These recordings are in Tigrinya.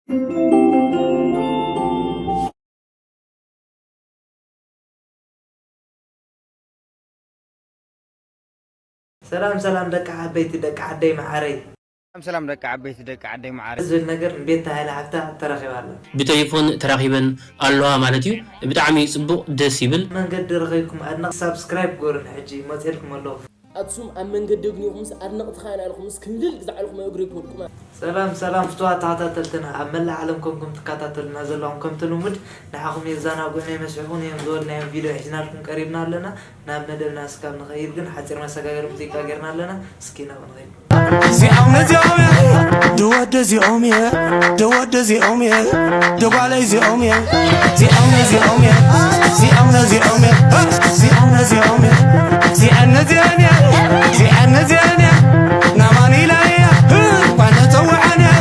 ሰላም ሰላም ደቂ ዓበይቲ ደቂ ዓደይ መዓረይ። ሰላም ሰላም ደቂ ዓበይቲ ደቂ ዓደይ መዓረይ። ዝብል ነገር ንቤት ተባሂላ ሓፍታ ተረኺባ ኣላ። ብቴሌፎን ተራኺበን ኣለዋ ማለት እዩ። ብጣዕሚ እዩ ፅቡቕ፣ ደስ ይብል። መንገዲ ረኺብኩም ኣድነቕ ሳብስክራይብ ግበሩኒ ሕጂ መፅኤልኩም ኣለኹ። ኣክሱም ኣብ መንገዲ ኣግኒኹምስ ኣድነቕትኻ ኢና ኢልኩምስ ክምልል ግዛዕልኩም ኣብ እግሪ ክወድቁ ማለት። ሰላም ሰላም ፍቱዋት ተኸታተልትና ኣብ መላእ ዓለም ኮንኩም ትከታተሉና ዘለኹም ከምቲ ልሙድ ንዓኹም የዘናግዑን የመስሕቑን እዮም ዝበልናዮም ቪድዮ ሒዝናልኩም ቀሪብና ኣለና። ናብ መደብና እስካብ ንኸይድ ግን ሓፂር መሰጋገሪ ሙዚቃ ጌርና ኣለና። እስኪ ናብኡ ንኸይድ። እዚኦም ነዚኦም እየ ድወደ እዚኦም እየ ድወደ እዚኦም እየ ድጓለ እዚኦም እየ እዚኦም ነዚኦም እየ እዚኦም ነዚኦም እየ እዚኦም ነዚኦም እየ እዚአን ነዚአን እየ እዚአን ነዚአን እየ ናማን ኢላ እየ ኳነ ተውዓን እየ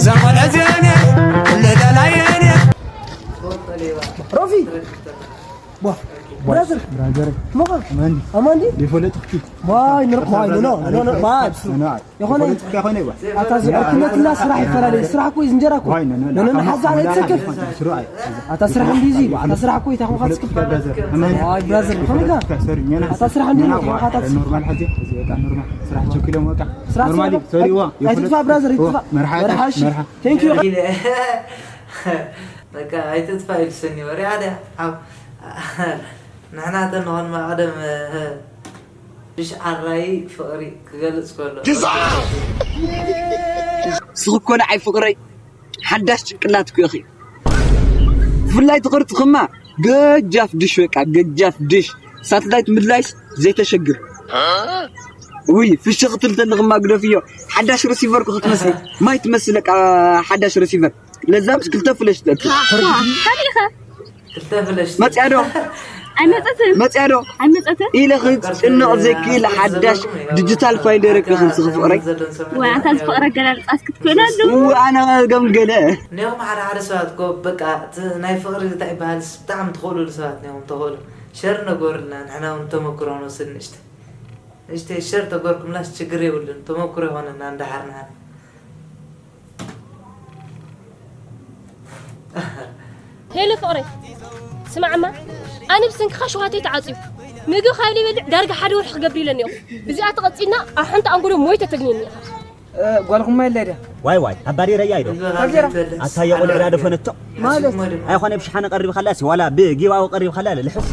ዘንቆለ እዚአን እየ ለዳላየን እየ ሮፊ ዋ ብራዘር ብራዘር ሞኻ ኣማንዲ ኣማንዲ ዲፎለጥክቲ ዋይ ንርክ ዋይ ኖ ኖ ኖ ኖ ባድ የኾነ ኣታ ዝዕክነትና ስራሕ ይፈላለዩ ስራሕ እኮ እዩ እንጀራ እኮ ኖ ኖ ሓዛ ኣይትሰክፍ ኣታ ስራሕ እንዲዚ ኣታ ስራሕ እኮ እዩ ታኹም ካትስክፍ ዋይ ብራዘር ኾነካ ኣታ ስራሕ እንዲዚ ኖርማል ሓዚ በቃ ኖርማል ስራሕ ቸኪሎም በቃ ስራሕ ኖርማል ሶሪዋ ኣይትጥፋ ብራዘር ይጥፋ መርሓ መርሓሽ ቴንክ ዩ በቃ ኣይትጥፋ ኢሉ ሰኒ ወሪያ ድያ ሓው ንሕና ተንኾን ማዕደም ድሽ ዓራይ ፍቕሪ ክገልጽ ከሎ ስኽኮ ንዓይ ፍቕረይ ሓዳሽ ጭንቅላት እኮ ኢኺ ብፍላይ ትቕርጽ ኽማ ገጃፍ ድሽ በቃ ገጃፍ ድሽ ሳትላይት ምድላይስ ዘይተሸግር ውይ ፍሽኽ ትብል ተለኽማ ግደፍዮ ሓዳሽ ረሲቨር ክትመስል ማይ ትመስል በቃ ሓዳሽ ረሲቨር ለዛ ምስ ክልተ ፍለሽ ትጠጡ ከሊኸ ክልተ ፍለሽ መፅያ ዶ ኣይመፀትን መፅያ ዶ ኣይመፀትን ኢለ ክጭነቕ ዘይክእል ሓዳሽ ዲጂታል ፋይንደር ክኽንስ ክፍቕረይ ወይ ኣንታ ዝፍቕረ ኣገላልፃ እስክትክእለሉ ኣነ ገምገለ እኒኹም ሓደ ሓደ ሰባት ኮ በቃ ናይ ፍቕሪ እንታይ ይበሃል ብጣዕሚ ትኽእሉሉ ሰባት ኒኹም ተኽእሉ ሸር ነገሩልና ንሕና እውን ተመክሮ ንወስድ ንእሽተ ንእሽተይ ሸር ተገርኩምላስ ችግር የብሉን ተመክሮ ይኾነና እንዳሓር ንሓር ሄሎ ፍቕረይ ስማዕማ ኣነ ብሰንክኻ ሸውሃተይ ተዓፅዩ ምግቢ ካብ ዘይበልዕ ዳርጋ ሓደ ወርሒ ክገብር ኢለ እኒኦ እዚኣ ተቐፂልና ኣብ ሓንቲ ኣንጎሎ ሞይተ ተግንየኒ ኢኻ ጓልኹማ የለ ድያ ዋይ ዋይ ኣባዲረያ ኢዶ ኣታ የቑልዕ ዳ ደፈነቶ ማለት ኣይኾነ ብሽሓነ ቀሪብኻላ ሲ ዋላ ብጊባዊ ቀሪብኻላ ልሕስ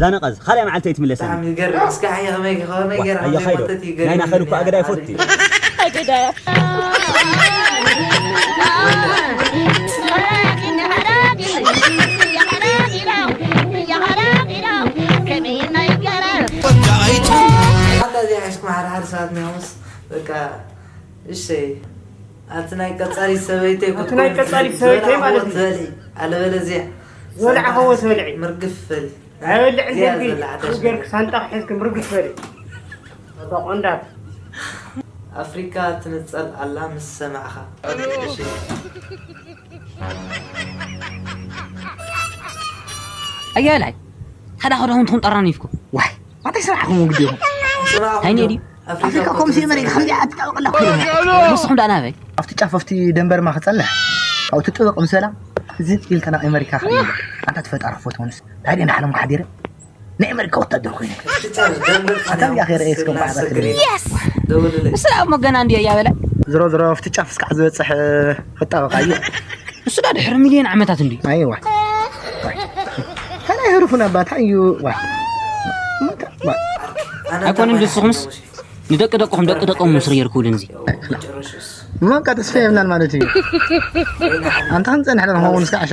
ዛነቐዝ ካልኣይ መዓልቲ ኣይትምለሰኒ ኣየኸይዶ ናይ ናኸል እኮ ኣገዳ ይፈቱ ኣገዳያ ኣታ እዚኣ ሒዝኩም ሓደ ሓደ ሰባት ኒሆምስ በቃ እሰይ ኣቲ ናይ ቀጻሊት ሰበይተይ ኣቲ ናይ ቀጻሊት ሰበይተይ ማለት እዩ። ዝበልዒ ኣለበለዚያ ዝበልዓ ከዎ ትበልዒ ምርግፍ በሊ ኣይበልዕን እዚኣ ተልኪ ዘላ ሓዳሽ ገርክ ነገር። ሳንጣ ሒዝክ ምርግፍ በሊ እታ ቆንዳፍ ኣፍሪካ ትንጸል ኣላ ምስ ሰማዕኻ እሺ ኣያላይ ሓደ ክዳውንትኹም ጠራኒፍኩም ዋይ ኣንታይ ስራሕኹም ግዲ ኢኹም ስማዕኹም እንታይ ዶ? ነዲ ኣፍሪካ ኣፍሪካ እኮ ከምዚ ከምዚ መሬት ከምዚ ኣትጣበቅ ኣለኩ ንስኹም ደኣ ናበይ ኣብቲ ጫፍ ኣብቲ ደንበርማ ክጸንሕ ካብኡ ትጥበቅ ምሰላ ዝቅ ኢልካ ናብ ኣመሪካ ክድለ ኣንታ ትፈጣሪ ክፈትወንስ እንታይ ደና ዓለም ሓዲረ ናይ ኣመሪካ ወታደር ኮይነ ኣታ እያ ከይረ እስከ ማዕረክ ንስራ እሞ ገና እንድዮ እያ በለ ዝሮ ዝሮ ኣብቲ ጫፍ እስካዕ ዝበፅሕ ክጣበቃ እዩ ንሱ ዳ ድሕሪ ሚልዮን ዓመታት እንድዩ ኣይዋ ካልኣይ ህሩፉን ኣባታ እዩ ዋ ኣይኮነን ንስኹምስ ንደቂ ደቅኹም ደቂ ደቆም ምስሪ የርክቡልን እዚ እሞ በቃ ተስፋ የብልናን ማለት እዩ ኣንታ ክንፀንሕ ዶ ንኸውን እስከ ዓሻ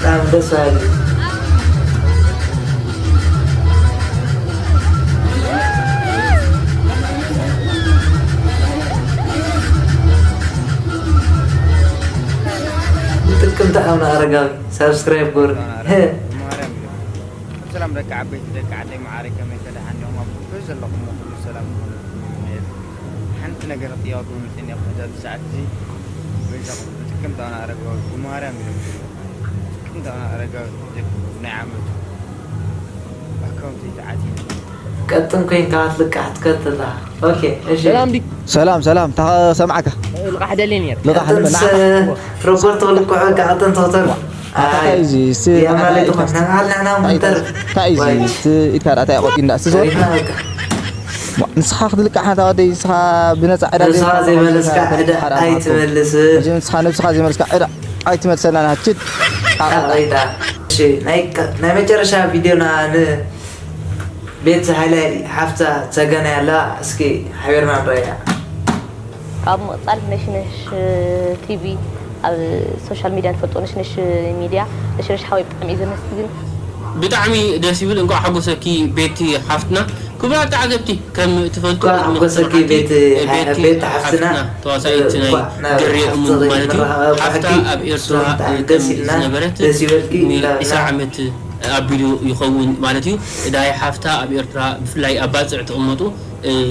ብጣዕሚ ደስ በሃሊ ጥቅምቲ ኣቡነ ኣረጋዊ ሳብስክራይብ ጎር ደቂ ዓበይቲ ደቂ ዓደይ መዓረይ ከመይ ከደሓን ዲኹም? ኣብ ኩሉ ዘለኹም ኩሉ ሰላም ይኹን። ሓንቲ ነገር ጥያቱ ምጽን እያ። በዛ ሰዓት እዚ በዛ ጥቅምታና ኣረጋዊ ብማርያም ኢሎም ጥቅምታና ኣረጋዊ ናይ ዓመቱ ኣካውንት ይተዓጽዩ። ቀጥን ኮይንካ ክትልቃሕ ትከትላ። ኦኬ፣ እሺ። ሰላም ዲ ሰላም ሰላም ተሰምዓካ ልቃሕ ደልየ ነይር ልቃሕ ቀጥን ንመና ሮኮርት ልክዖ ቀጥን ተኽተር እንታይ እዩ እዚ እስቲ ያማለይኩም ነባል ንሕና ምንተርፍ እንታይ እዩ እዚ እስቲ ኢድካ ዳእታ ያቆጥ እንዳ እስቲ ዞር ንስኻ ክትልቃሕ ሓንታ ወደይ ንስኻ ብነፃ ዕዳ ንስኻ ዘይመለስካ ዕዳ ኣይትመልስን ንስኻ ነብስኻ ዘይመልስካ ዕዳ ኣይትመልሰና ናችድ ጣጣ ናይ መጨረሻ ቪድዮና ን ቤት ሃይላይ ሓፍታ ጸገና ያላ እስኪ ሓቢርና ንረያ ካብ ምቕፃል ነሽነሽ ቲቪ ኣብ ሶሻል ሚድያ ንፈልጦ ነሽነሽ ሚድያ ነሽነሽ ሓወይ ብጣዕሚ እዩ ዘመስግን ብጣዕሚ ደስ ይብል እንኳዕ ሓጎሰኪ ቤቲ ሓፍትና ክቡራት ተዓዘብቲ ከም ትፈልጡ እንኳዕ ሓጎሰኪ ቤቲ ቤቲ ሓፍትና ተዋሳኢት ናይ ድሬ እሙን ማለት እዩ ሓፍታ ኣብ ኤርትራ ከም ዝነበረት ንዒስራ ዓመት ኣቢሉ ይኸውን ማለት እዩ። እዳይ ሓፍታ ኣብ ኤርትራ ብፍላይ ኣብ ባጽዕ ትቕመጡ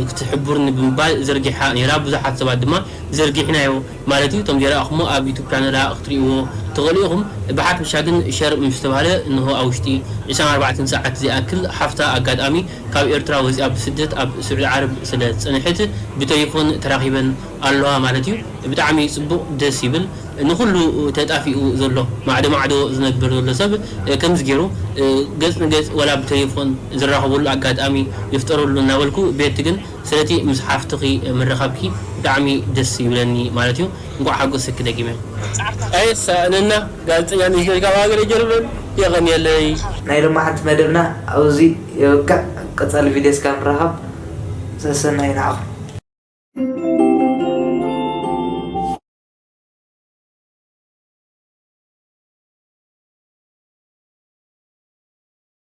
ክትሕቡርኒ ብምባል ዘርጊሓ ነይራ። ብዙሓት ሰባት ድማ ዘርጊሕናዮ ማለት እዩ። እቶም ዘይረኣኹሞ ኣብ ዩቱብ ቻነላ ክትርእይዎ ትኽእሉ ኢኹም። ብሓፈሻ ግን ሸር ምስ ተባህለ እንሆ ኣብ ውሽጢ ዕስራን ኣርባዕተን ሰዓት ዝኣክል ሓፍታ ኣጋጣሚ ካብ ኤርትራ ወፂኣ ብስደት ኣብ ስዑዲ ዓረብ ስለ ዝፀንሐት ብተሌፎን ተራኺበን ኣለዋ ማለት እዩ። ብጣዕሚ ፅቡቕ ደስ ይብል። ንኹሉ ተጣፊኡ ዘሎ ማዕዶ ማዕዶ ዝነብር ዘሎ ሰብ ከምዚ ገይሩ ገፅ ንገፅ ወላ ብተሌፎን ዝራኸበሉ ኣጋጣሚ ይፍጠረሉ እናበልኩ ቤቲ ግን ስለቲ ምስ ሓፍትኺ ምርኻብኪ ብጣዕሚ ደስ ይብለኒ ማለት እዩ። እንኳዕ ሓጎሰኪ ደጊመ። ኣይሳእነና ጋዜጠኛ ሚኒስትር ካብ ሃገረ ጀርመን የቐንየለይ። ናይ ሎማዓንቲ መደብና ኣብዚ የብቅዕ። ቀፃሊ ቪድዮ እስካ ምራኸብ ሰሰናዩ ንዓኹም።